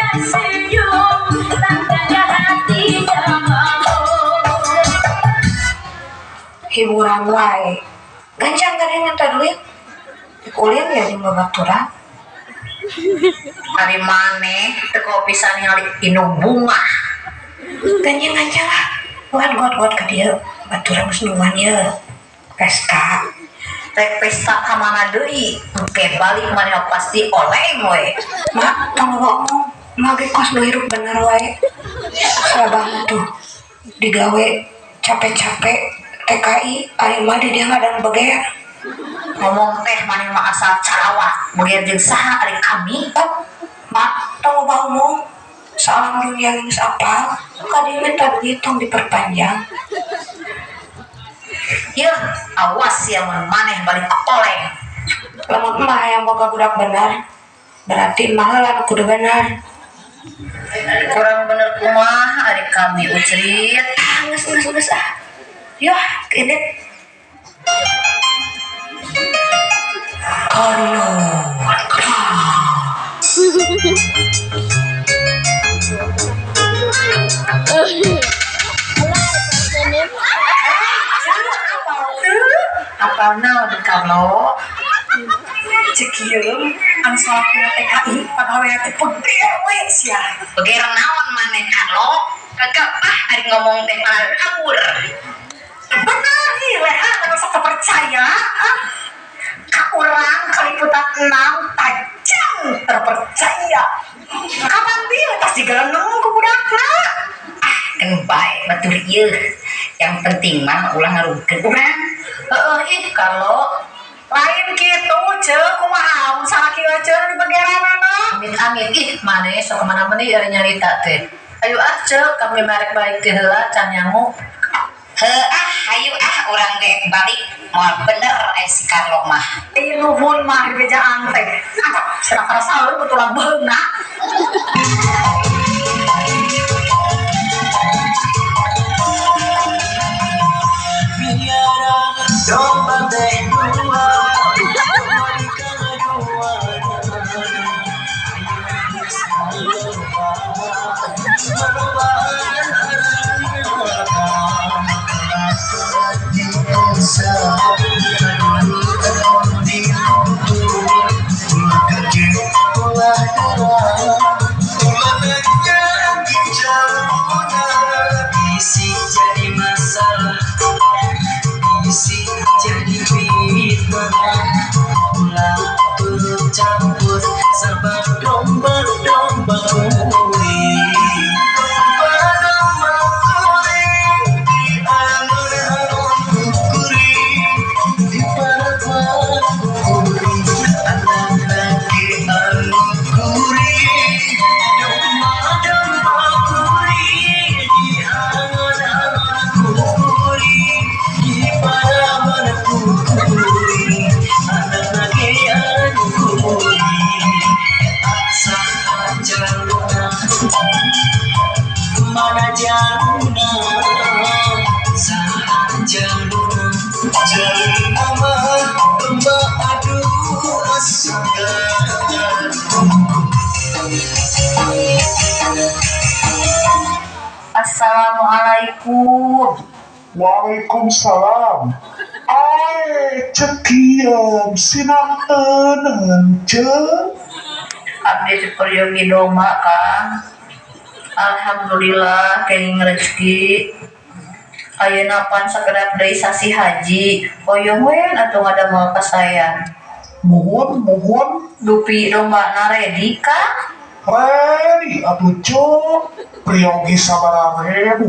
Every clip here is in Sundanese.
Tersenyum tandanya hatinya mau. Hiburan wae. Gancang kan yang minta duit. Ulin ya jeung babaturan. Ari maneh teu pisan ningali indung bunga. Gancang-gancang lah. Buat buat buat ka dieu. Baturan geus nungguan ye. Pesta. Rek pesta ka mana deui? Engke balik maneh pasti oleng we. Mak, tong ngomong. Mak ge kos nu hirup bener wae. Sabah tuh digawe capek-capek TKI, ari mah di dia ngadang beger. Ngomong teh maneh mah asal carawat. Beger jeung saha ari kami? Oh, mak, tong loba omong. Salam dunia geus apal. Ka dieu minta duit tong diperpanjang. Yeuh, awas ya mun maneh balik oleng. Lamun emak yang boga budak bener, berarti emak heula nu kudu bener. Kurang bener kumaha ari kami ucrit? Ah, geus geus geus ah. Yoh, ini Karlo. Apal naon Carlo? Cek ieu anu salakina TKI pagawe teh peger we sia. Beger naon maneh Carlo? Kagak ah ari ngomong teh kabur. Bener ieu we ah anu sok percaya ah. Ka urang kaliputan 6 tajam terpercaya. Kapan dia tas digeleneng ku budakna? Ah, kan bae batur ieu. Yang penting mah ulah ngarugikeun urang. Heeh ih Carlo. Lain kitu ceu kumaha mun salaki ceu di begeranana. Amit-amit ih maneh sok kemana mana ari nyarita teh. Ayo ah ceu kami marek balik teh heula can nyangu. Heuh ah hayu ah urang ge balik moal bener aya si Carlo mah. Ih nuhun mah dibejaan teh. Antap cenah karasaeun betulan beungeuna. Assalamualaikum. Waalaikumsalam. Ae cekian sinangteuneun ceu. Abdi teh peryogi domba Kang. Alhamdulillah kenging rezeki. Ayeuna pan sakedap deui sasi haji. Hoyong we atuh ngadamel kasaean. Muhun muhun. Dupi dombana ready Kang? Ready atuh ceu. Priyogi sabaraha rebu.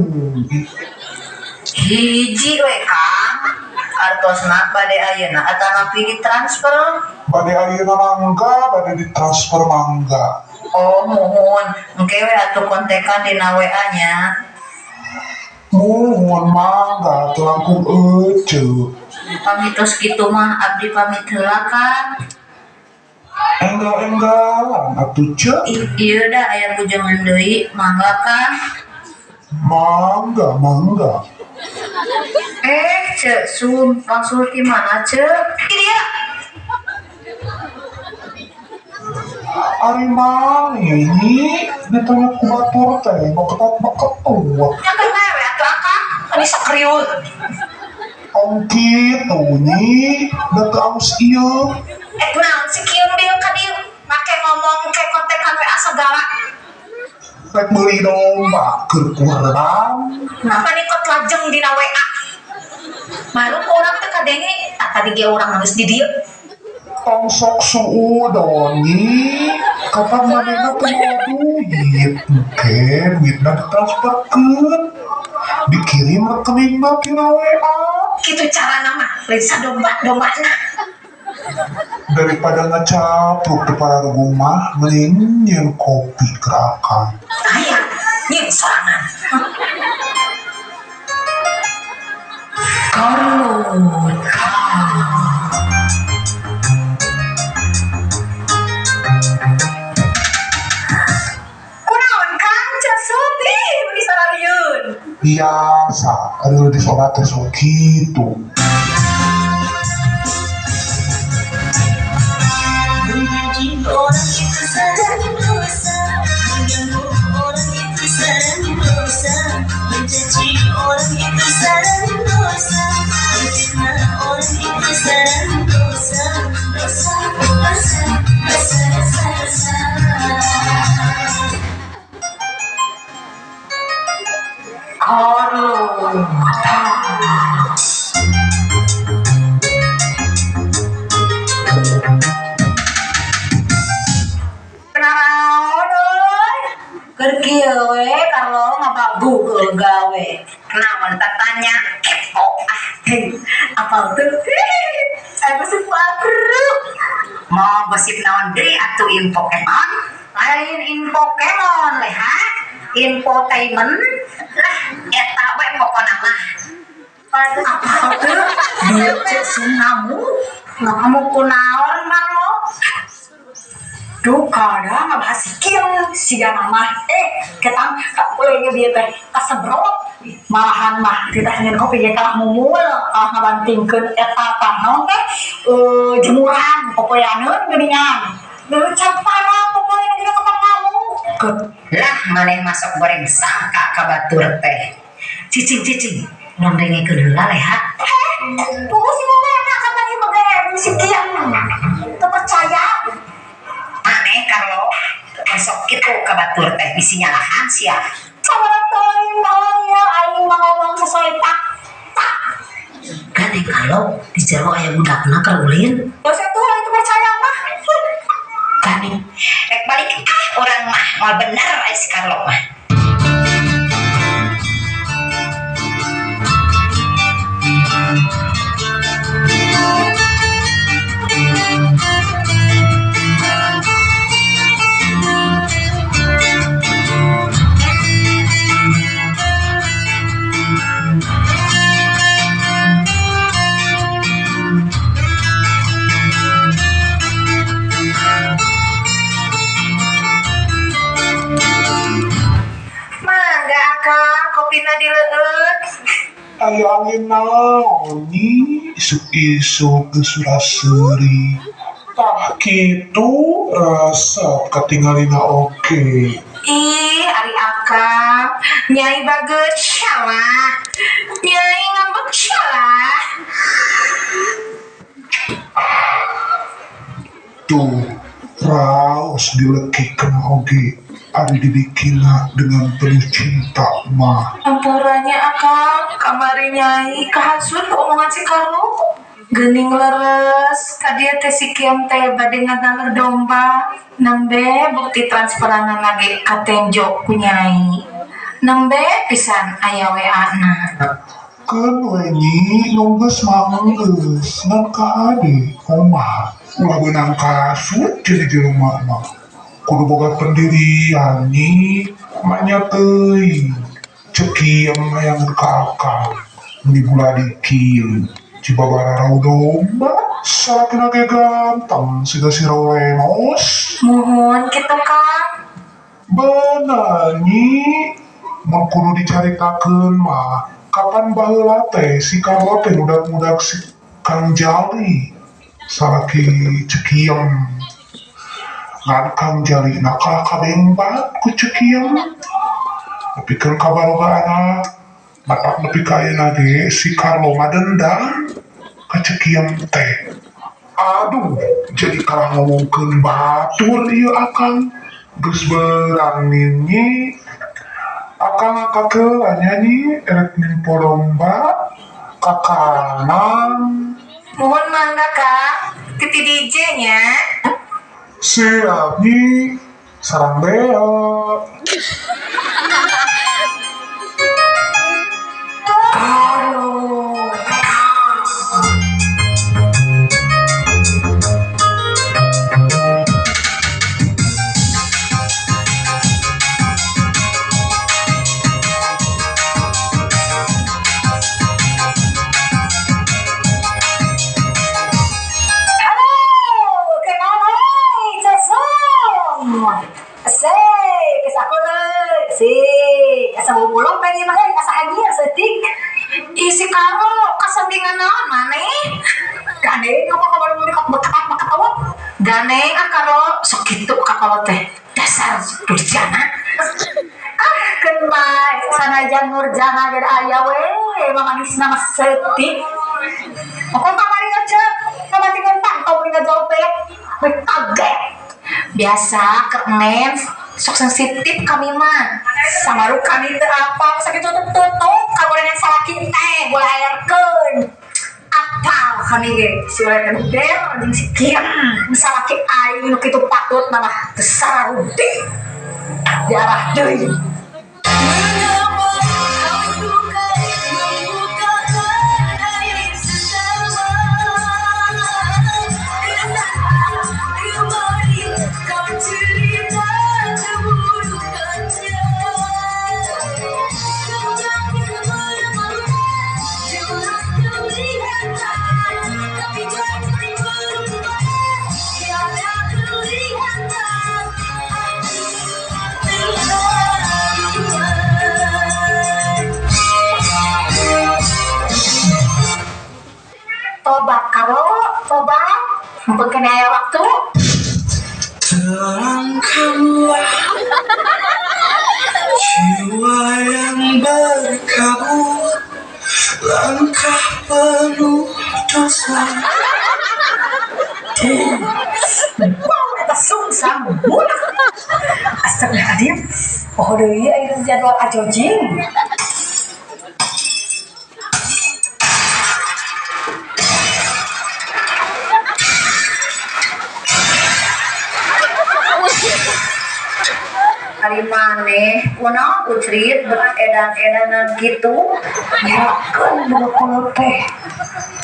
Hiji we Kang. Artosna bade ayeuna atanapi ditransfer? Bade ayeuna mangga, bade ditransfer mangga. Oh muhun, engke we atuh kontekan dina WA nya. Muhun mangga teu langkung eceu. Pami tos kitu mah abdi pamit heula Kang. Enggal-enggalan atuh ceu. Ieu da aya bujangan deui, mangga Kang. Mangga mangga. Ceu Sun, wangsul ti mana ceu? Ieu dia. Ari maneh nyi ditanya ku batur teh beketat beketut. Nya keun bae we atuh akang, meni sakriut. Tong kitu nyi, da teu aus ieu. Ek naon si Kiung dieu ka dieu, make ngomong ke kontekan WA sagala. Rek meuli domba keur kurban. Nah, mani kot lajeng dina WA. Malu ku urang teu kadenge, tah tadi ge urang geus di dieu. Tong sok suudon nyi, kapan manehna teu mawa duit, engke duitna ditransferkeun, dikirim rekeningna tina WA. Kitu carana mah, lain sadomba dombana. Daripada ngacapruk teu pararuguh mah mending nyieun kopi keur akang. Hayang nyieun sorangan. Karlot. Kunaon Kang Ceu Suti meni sararieun. Biasa, ari leutik obat teh sok kitu. Mengaji orang itu sarang dosa, mengganggu orang itu sarang dosa, mencaci orang itu sarang dosa, menfitnah orang itu sarang dosa, dosa, dosa, dosa, dosa, dosa. Karlot. Naraon euy? Keur kieu we Karlo ngabagu gawe. Naon tatanya kepo ah. Hei, apal teu? Aya gosip baru. Mau gosip naon deui atuh info Pokemon? Lain info Pokemon leha, infotainment lah eta we pokona mah. Apal teu? Dieu Ceu Sum ngamuk. Ngamuk kunaon Marlo? Duh, kada ngabahas si Kiung siga mah ketang ka ulenya bieu teh kasebrot malahan mah titah nyeun kopi ge kalah mumul kalah ngabantingkeun eta tah naon teh jemuran popoeaneun geuningan. Leuleut parah popoean dina kapan ngamuk. Lah maneh masuk goreng sangka ka batur teh. Cicing cicing, non dengekeun heula leha. Heh, tunggu si mana kata ieu mah si Kiung. Teu percaya. Aneh Karlo, masuk kitu ka batur teh bisi nyalahan sia. Sabaraha teuing naon ya aing mah ngomong sesuai fakta. Gandeng Karlo di jero aya budakna keur ulin. Dosa tuh itu percaya mah. Gandeng rek balik ah urang mah moal bener ai si Karlo mah. Mangga akang kopina dileueut. Aya angin naon nyi, isuk-isuk geus sura-seuri. Tah kitu resep katingalina oge. Ih, ari akang, nyai bageut salah. Nyai ngambek salah. Tuh, raos dilekikeun oge ari dibikinna dengan penuh cinta mah. Hampura nya akang, kamari nyai kahasut ku omongan si Karlo. Geuning leres, ka dieu teh si Kiong teh bade ngagaleuh domba. Nembe bukti transferanana ge katenjo ku nyai. Nembe pisan aya WA-na. Keun we nyi, nu geus mah enggeus, ngan kahade kumaha. Ulah beunang kasut jadi jelema mah. Kudu boga pendirian nyi, manya teuing. Ceuk Kieng hayangeun ka akang, meuni buladi kieu. Cibabara rau domba, salakina ge ganteng siga si Rolemos. Muhun kitu Kang. Bener nyi, mun kudu dicaritakeun mah, kapan baheula teh si Karlo teh ngudag-ngudag si Kang Jali, salaki Ceuk Kiem. Ngan Kang Jalina kalah kabengbat ku Ceu Kiem. Nepikeun ka baroga anak. Matak nepi ka ayeuna ge si Carlo ngadendam ka Ceu Kiem teh. Aduh, jadi kalah ngomongkeun batur ieu akang. Geus beurang nyi. Akang angkat heula nya nyi, erek nimpo domba ka kandang. Muhun mangga Kang, titi DJ nya. Siap nyi, sarang bea. Halo, kenal euy, Cesung. Asik, geus aku euy. Sik, asa bubulung pengen mah euy, asa anjir seutik. Ih si Karo, kasandingan naon maneh? Gandeng apa kabar mun diketak maketawat? Gandeng ah Karo, sok kitu ka kolot teh. Dasar durjana. Ah, keun bae sanajan nurjana ge aya we, mamanisna mah seutik. Pokok kamari aja, ngabantingan pantau mending ngajopet. We kaget. Biasa keur mens, sok sensitif kami mah. Samaru kami teu apa, sakitu tutup kagorengan salaki teh gulaerkeun. Apal kami ge si wae teh der jeung si Kiem salaki aing nu kitu patut mah teu sararudi di arah deui. Mengapa kau suka membukakan aib sesama? Kenapa kemarin kau cerita keburukannya? Sejak bermula jelas kelihatan, tapi jangan berubah, tiada kelihatan. Aku terlaluan. Tobat Karo, tobat. Mumpung keneh aya waktu. Terangkanlah jiwa yang berkabut, langkah penuh dosa. Wow, eta sungsang budak. Astagfirullahaladzim. Oh deui aya jadwal ajojing. Ari maneh kunaon ucrit beredan-edanan kitu? Ngerakeun boga kolot teh.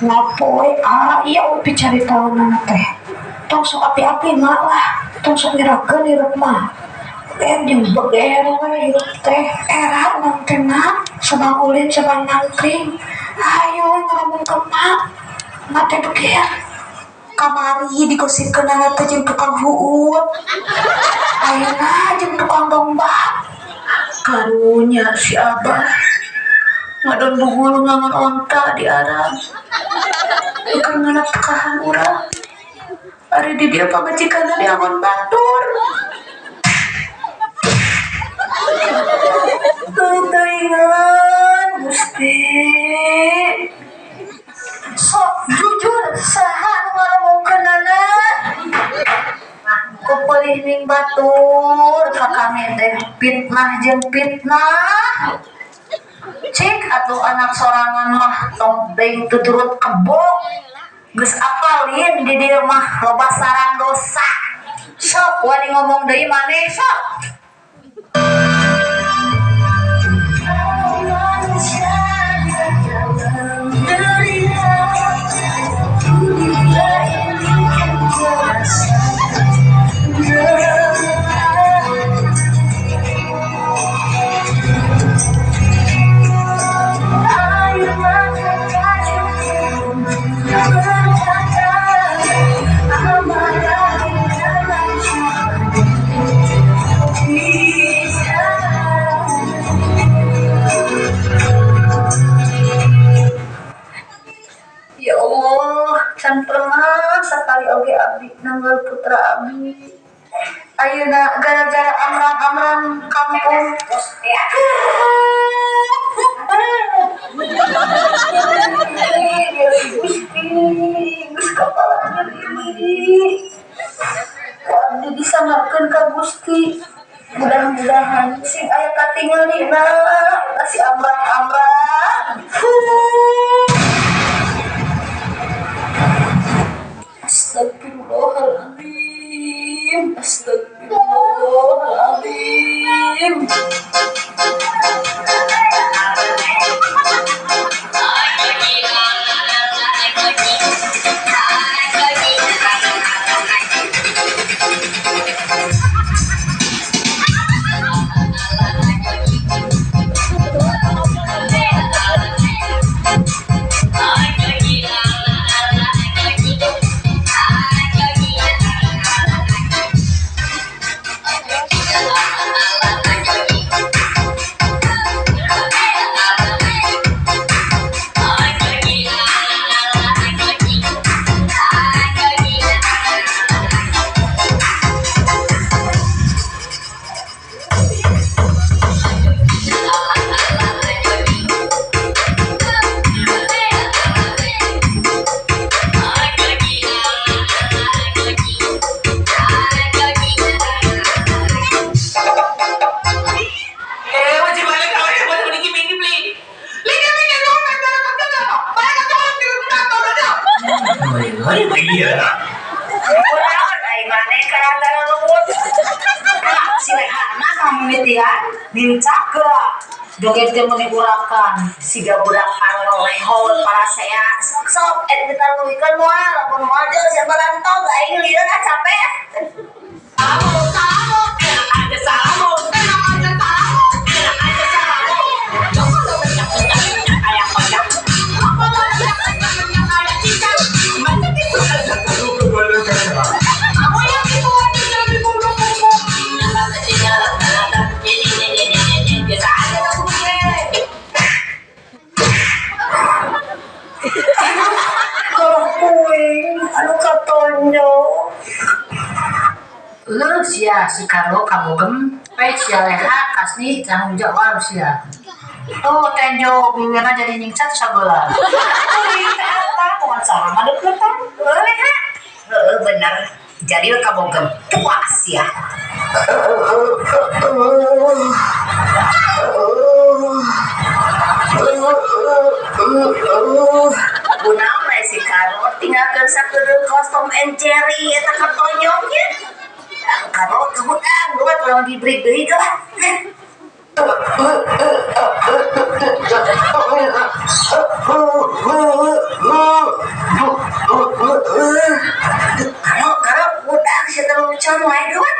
Ngapoe ah iya we picaritaeunana teh. Tong sok api-api mak lah, tong sok ngerakeun hirup mah. Beger jeung beger we hirup teh. Era urang teh mak, sabang ulin sabang nangkring. Hayu we ngomongkeun mak. Mak teh beger. Kamari digosipkeunana teh jeung tukang huut. Ayeuna jeung tukang domba. Karunya si Abah ngadon bugul ngangon onta di Arab. Keur nganapkahan urang. Ari di dieu pamajikanna diangon batur. Teuing-teuingan Gusti. Sok jujur saha nu ngaromongkeunana? Ku peurih ning batur ka kami teh fitnah jeung fitnah. Cik atuh anak sorangan mah tong teuing tuturut kebo. Geus apalin di dieu mah loba sarang dosa. Sok wani ngomong deui maneh sok. Manusia dalam derita, dunia ini kan terasa berat. Air mata tak cukup berkata, amarah dalam bisa. Ayeuna gara-gara amrang-amrang kampung. Gusti, geus kapala nyeri. Ku abdi disanggakeun ka Gusti. Mudah-mudahan sing aya katingalina ka si amrang-amrang. Astagfirullahaladzim. Astagfirullahaladzim. Kunaon ai maneh karang lumut. Si lehana pamimitian nincak geura. Joget teh meuni urakan. Siga budak arolehon parasea sok sok et ditaruluikeun moal lamun moal jeung sia barantog aing lieur ah capek. Kalau kuing anu katonyo. Leuh sia si Karlo kabogem, pek sia leha kasnih tanggung jawab sia. Tuh tenjo bibirna jadi nyingcat sabelah. Kuing teh apa moal saha ngadeuketan. Heuh leha. Heeh bener. Jadi we kabogem puas ya. Kunaon we si Karlo tinggalkeun sakedeung kaos Tom and Jerry eta katonyongnya. Karlo hudang buat urang diberi deui lah. Karlo Karlo hudang sia teh lucuan wae duit.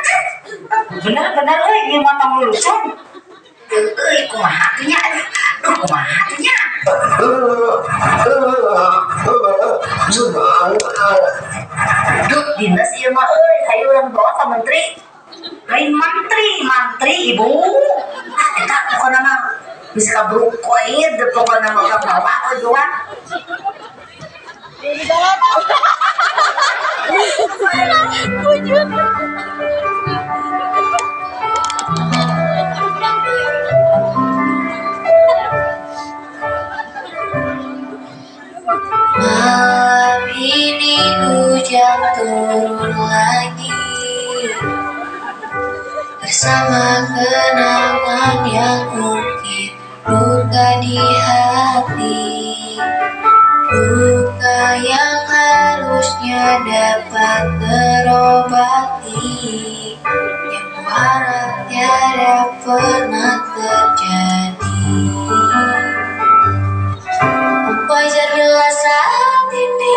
Bener-bener euy ieu mah tong lulucuan. Euy kumaha tuh nya? Duh kumaha tuh nya? Duh dinas ieu mah euy hayu urang bawa ka menteri. Lain mantri, mantri ibu. Ah eta pokona mah bisa kabruk koir deh pokona mah urang bawa we doang. Malam ini hujan turun lagi bersama kenangan yang mungkin luka di hati, luka yang harusnya dapat terobati, yang kuharap tiada pernah terjadi. Wajar bila saat ini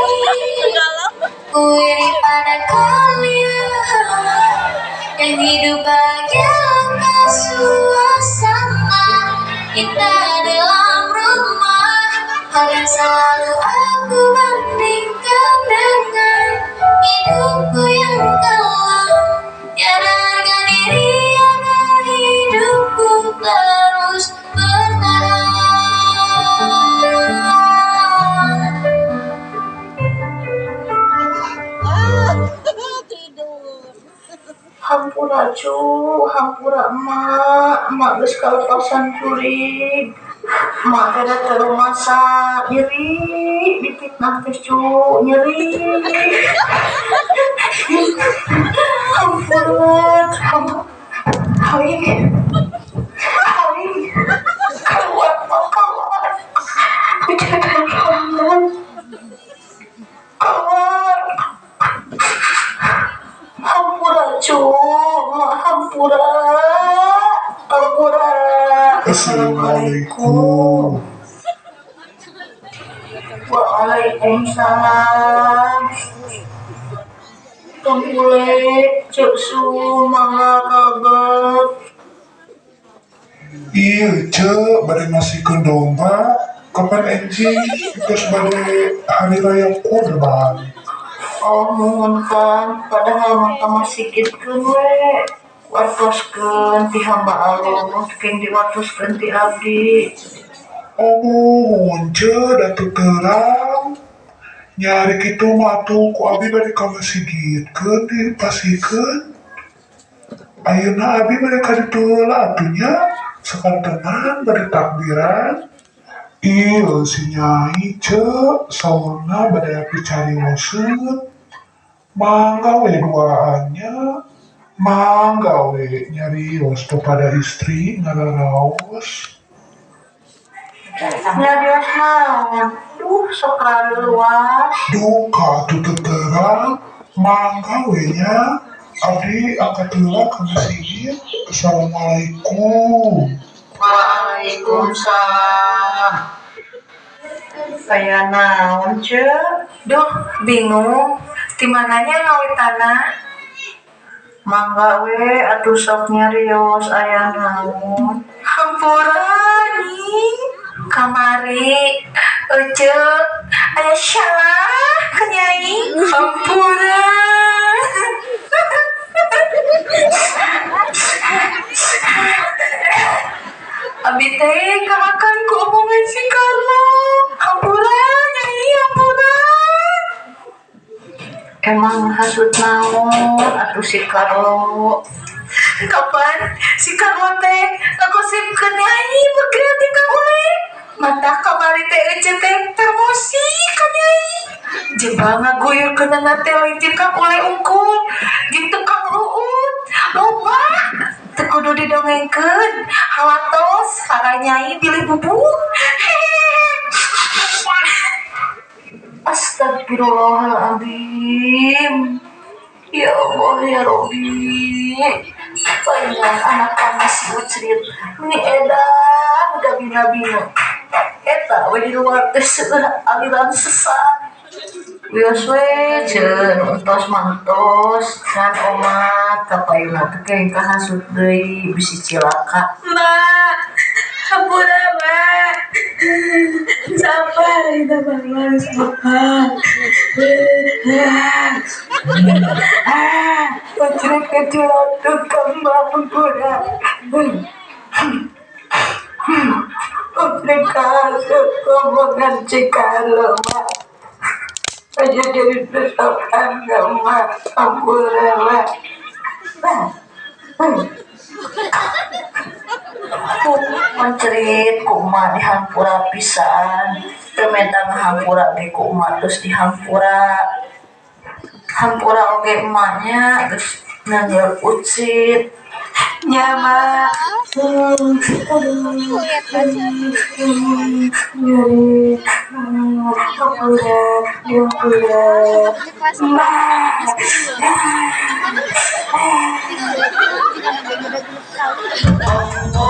ku iri pada kalian yang hidup bahagia langkah suasana indah dalam rumah. Hal yang selalu aku bandingkan dengan hidupku yang kelam. Tiada harga diri agar hidupku terus bertahan. Hampura Cu, hampura emak, emak geus kalepasan jurig. Emak teh da teu rumasa, nyeri dipitnah teh Cu, nyeri. Hampura, aing, aing, keluar, Mak, keluar. Bicara kamu, keluar. Hampura Cu, mak hampura, hampura. Assalamualaikum. Waalaikumsalam. Kang Ule, Ceu Su, mangga kalebet. Iya, Ce, bade masihkeun domba. Kapan enjing geus bade hari raya kurban. Oh, muhun Kang, padahal mah kamasihkeun we. Wartoskeun ti hamba Allah, teu diwartoskeun ti abdi. Oh, muhun Ce, da teu terang. Nyari kitu mah atuh ku abi bade ka masigitkeun dipasihkeun. Ayeuna abi bade ka ditu heula atuh nya. Sakantenan bade takbiran. Iya si Nyai Ce, saurna bade abi carioseun. Mangga we duaannya. Mangga we nyarios kepada istri ngararaos. Nyarios naon? Duh, sok luas. Duka atuh teu terang. Mangga we nya. Abdi angkat heula ka masjid. Assalamualaikum. Waalaikumsalam. Aya naon, Ce? Duh, bingung. Di mananya ngawitana? Mangga we atuh sok nyarios aya naon. Hampura nih. Kamari Ece aya salah ka Nyai. Hampura. Abi teh kaakan ku omongan si Carlo. Hampura Nyai, hampura. Emang hasut naon atuh si Carlo? Kapan si Carlo teh ngagosipkeun Nyai beukreun ti Kang Ule? Mata kamari teh Ece teh termosi ka Nyai. Jebal ngaguyurkeunana teh lain jeung Kang Ule unggul, jeung tukang ruut. Loba teu kudu didongengkeun. Hawatos para Nyai bilih bubuk. Astagfirullahaladzim. Ya Allah ya Robi. Palingan anak kami si Ucrit. Ini edan gabina-bina. Eta we di luar teh seueur aliran sesat. Wios we ceun entos mantos kan omat kapayuna teh kenging kahasut deui bisi cilaka. Mak, hampura mak. Sabar, kita bangun, sabar. Pacret kecil tukang hampura. Ucrit kahasut omongan Cikalo mak. Aja jadi besokan mak, hampura mak. Mencerit ku emak dihampura pisan. Teu menta ngahampura ge ku emak terus dihampura. Hampura oge emaknya geus nanggeur ucit. Nya mak. Nyeri, hampura, dihampura. Mak. Allah.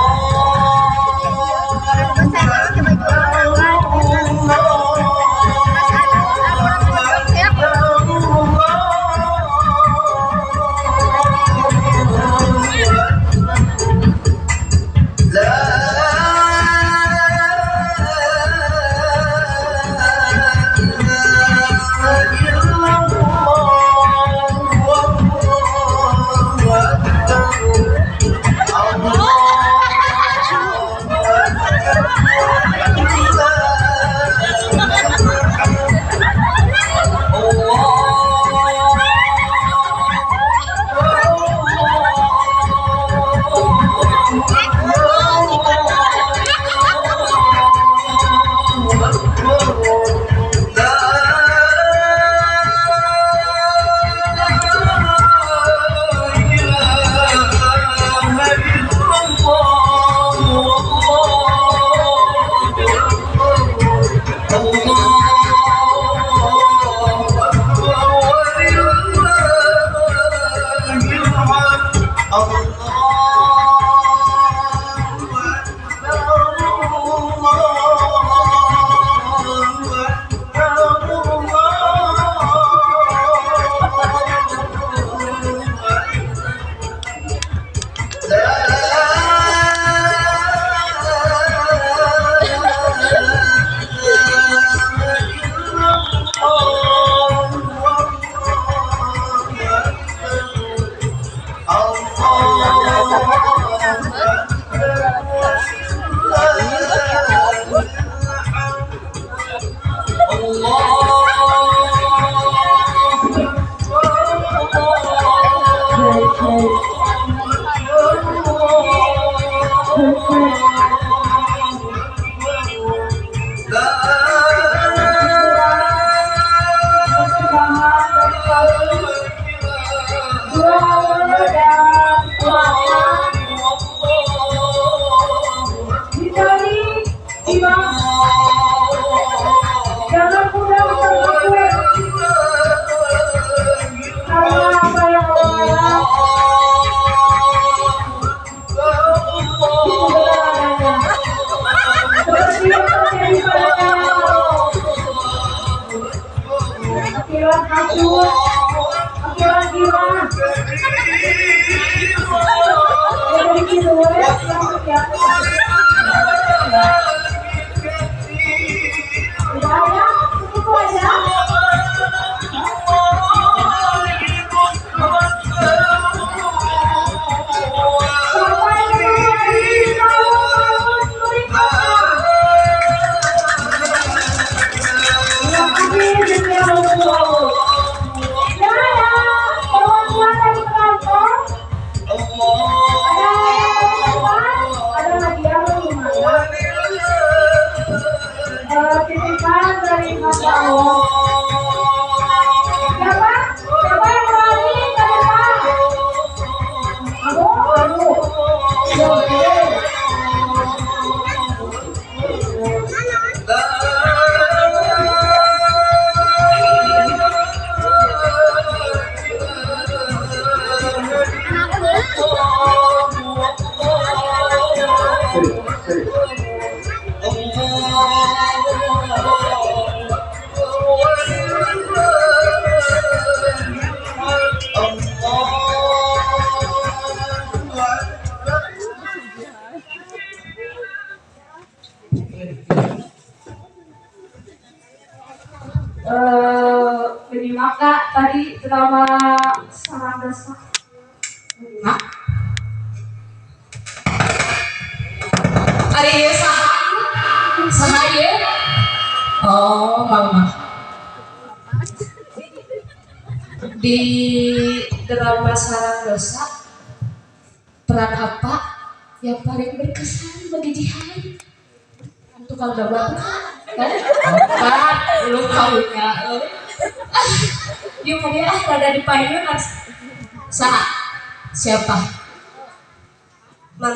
Menyimak Kak tadi drama Sarang Desa. Menyimak. Ari ieu saha? Saha ieu? Oh, Mama. Di drama Sarang Dosa, peran apa yang paling berkesan bagi Jihan? Tukang gambar kan? Kan, lu kaunya. Ah, yuk dia ah rada di payun. Saha? Siapa?